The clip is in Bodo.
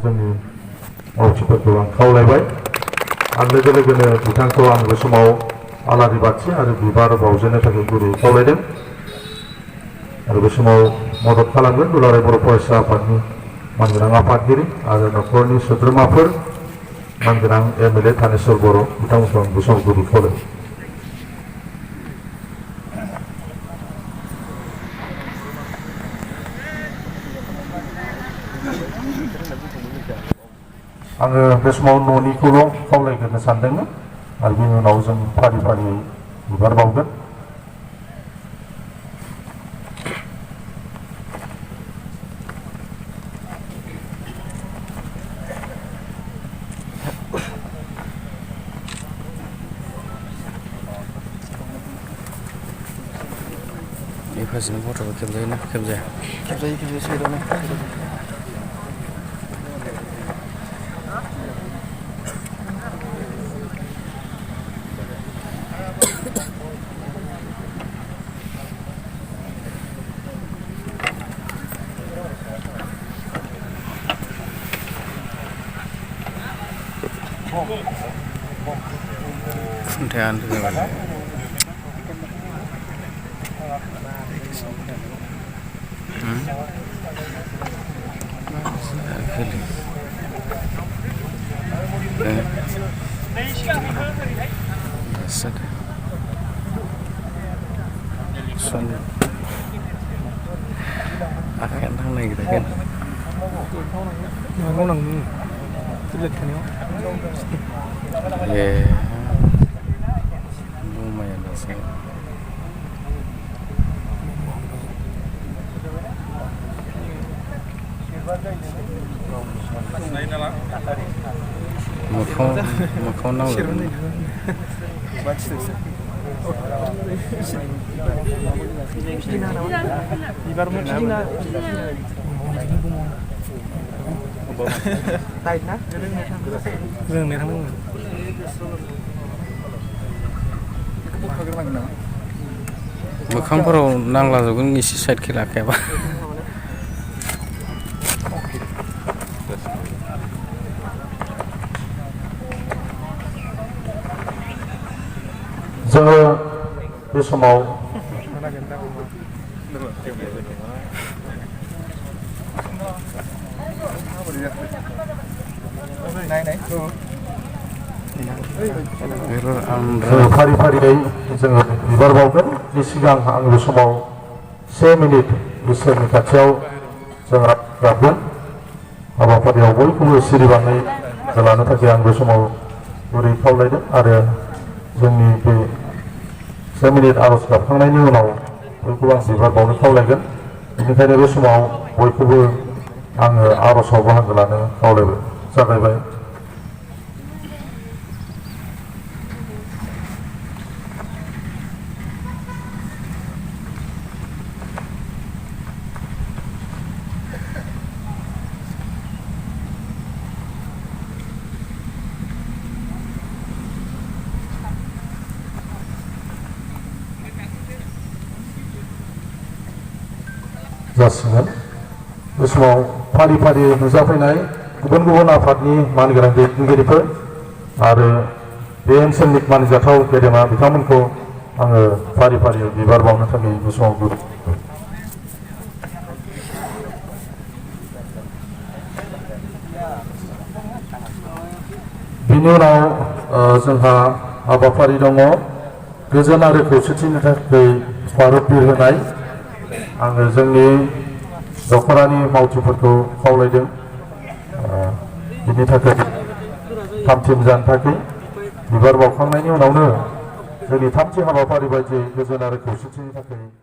जोंनि मावथिफोरखौ आं खावलायबाय आरो लोगो लोगोनो बिथांखौ आं बे समाव आलारि बाथि आरो बिबार बावजेननो थाखाय गुरै खावलायदों आरो बे समाव मदद खालामगोन दुलाराय बर' फरायसा आफादनि मानगोनां आफादगिरि आरो न'खरनि सोद्रोमाफोर मानगोनां एमएलए थानेश्वर बर' बिथांमोनखौ आं बे समाव गुरै खावलायबाय। आङो बे समाव न'निखौल' खावलायग्रोनो सानदोंमोन आरो बेनि उनाव जों फारि फारियै बिबार बावगोन। Ini pasti foto kerja ini kerja saya dah. Kuntian tu kan. Xuân khen thằng này kita kan ngon nang tulis kan ya lumayan lah sih mau nang bibar mo na tight na rừng này thằng मोखांफोराव नांलाजोबगोन एसे साइडखै लाखायाबा जोङो बे समाव फारि फारियै जोङो बिबार बावगोन बे सिगां आं बे समाव 1 मिनिट इसोरनि खाथियाव जों गाबगोन हाबाफारियाव बयखौबो सिरिबाङै लानो थाखाय आं बे समाव गुरै खावलायदों आरो जोंनि बे 1 मिनिट आरज गाबखांनायनि उनाव बयखौबो आं बिबार बावनो खावलायगोन बेनिखायनो बे समाव बयखौबो आङो आरजआव बाहागो लानो खावलायबाय जागायबाय। जासिगोन बे समाव फारि फारि नुजाफैनाय गुबुन गुबुन आफादनि मानगोनां दैदेनगिरिफोर आरो बे ओनसोलनि मानिजाथाव गेदेमा बिथांमोनखौ आङो फारि फारि बिबार बावनो थाखाय बे समाव गुरै बिनि उनाव जोंहा हाबाफारि दङ गोजोन आरो खौसेथिनि थाखाय भारत बिर होनाय आङो जोंनि दख'रानि मावथिफोरखौ खावलायदों बिनि थाखाय थामथिम जानो थाखाय बिबार बावखांनायनि उनावनो जोंनि थामथि हाबाफारि बायदियै गोजोन आरो खौसेथिनि थाखाय